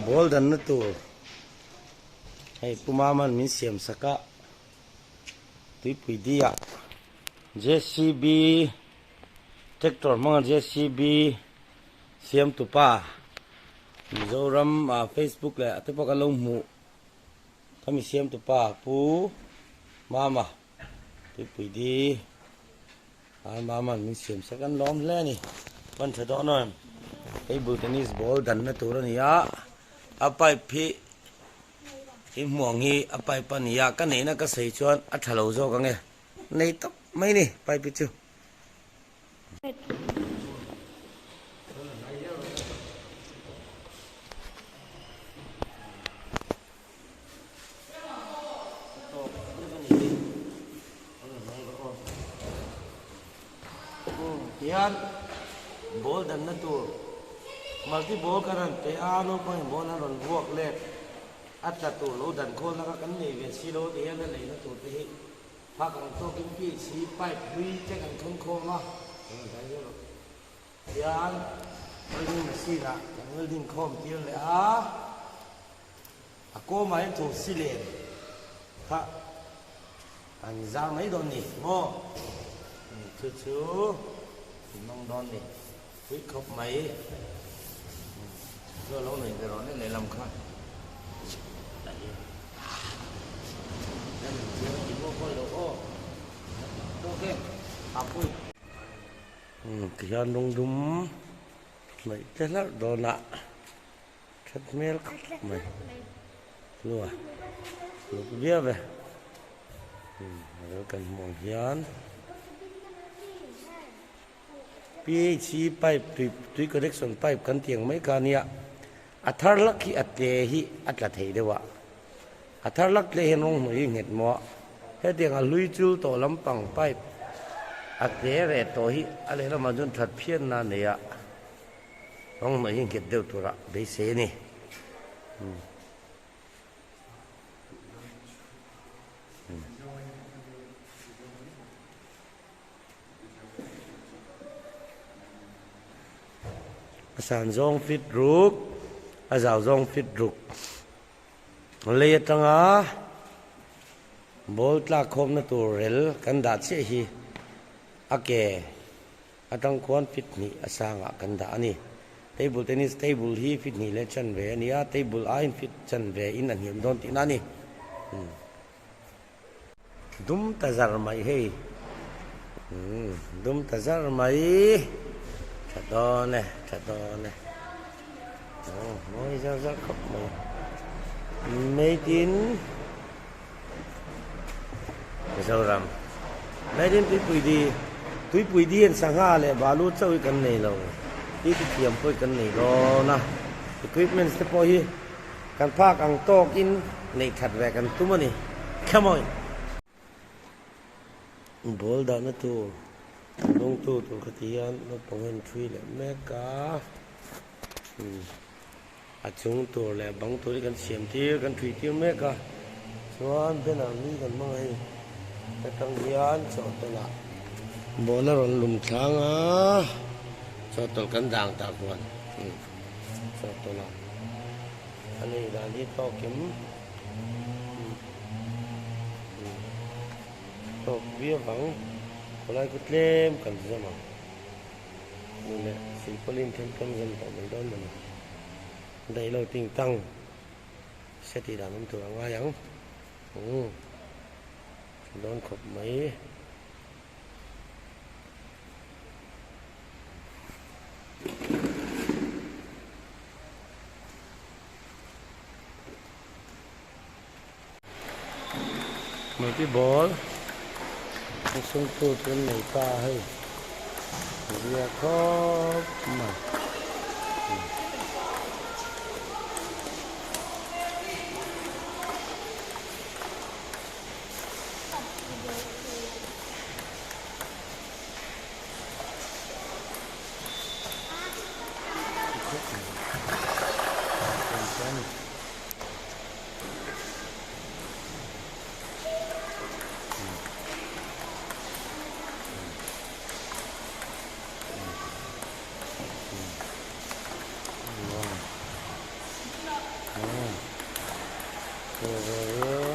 Ball danna tur hei Pu Mama'n min siam sak a, tuipui diah JCB tractor hmanga JCB siam tupa Mizoram ah Facebook leh te pawh kan lo hmuh khami siam tupa Pu Mama tuipui di. Ai mama'n min siam sak an lawm hle a ni. Pan tha dawn em? Table tennis ball danna tur a ni a, a pipe hi i hmuh ang hi a pipe a ni a, ka neihna ka sawi chuan a tha lo zawk ang e, nei tawp mai ni pipe hi chu. Tihian ball danna tur multi ball kan rawn pe a, naupangin ball an rawn vuak let a tla tur lo dan khawlna kha kan nei ve si lo tihian a leina tur te hi phak ang tawkin pitch hi pipe hlui te kan thawn khawm a. Tihian welding machine ah kan welding khawm tir leh a. A kawmah hian tho si len kha an zar mai dawn ni maw? Chu chu in hmang dawn ni. Pui khawp mai. Chu a lo nei ve rawh nen lehlam kha. Tihian rawng dum hnaih te hlarh dawnah. That hmel khawp mai hlua luk viau e alo kan hmuh ang hian PHC pipe tui tui connection pipe kan tih ang mai kha ania a thar hlak hi a tle hi a tla thei deuh a a thar hlak tle hian rawng hnuai hi nghet maw a hetiang a hlui chul tawh lampang pipe a tle reh tawh hi a lehlamah chuan that phian na a nei a. Rawng hnawih hi nghet deuh turah beisei a ni. A san zawng fit ruk, a zau zawng fit ruk. Lei atanga ball tlak khawmna tur rel kan dah chiah hi a ke Atang khuan fit hnih a sangah kan dah a ni. Table tennis table hi fit hnih leh chanve a ni a, table aiin fit chanve in a hniam dawn tihna a ni. Dum ta zar mai hei. Dum ta zar mai. Tha dawn e, tha dawn e. Mawi zar zar khawp mai. Made in Mizoram. Made in Tuipui Di. Tuipui Di hian sangha leh balu chauh hi kan nei lo. Ti ti thiam pawh hi kan nei dawn a. Equipments te pawh hi kan phak ang tawkin neih that ve kan tum a ni. Come on! Ball dahna tur dawngtu tur kha ti hian naupang hian thui leh mek a. A chung tur leh bang tur hi kan siam tir kan thui tir mek a chuan banner hlui kan hmang a hei atang hian chawhtawlh ah ball a rawn lum thlang a chawhtawlh kan dang tah huan chawhtawlh ah a nei dan hi tawk em tawk viau ang khawlai khu tlem kan zam ang. Hmuh leh silpawlin thil kan zam tawh mai dawn mawni. Daih lo ting tang se tih dan awm tur a ngai ang. Umm dawn khawp mai. Multi ball a sungtu chu an nei ta a hei zia khawp mai. Ve ve.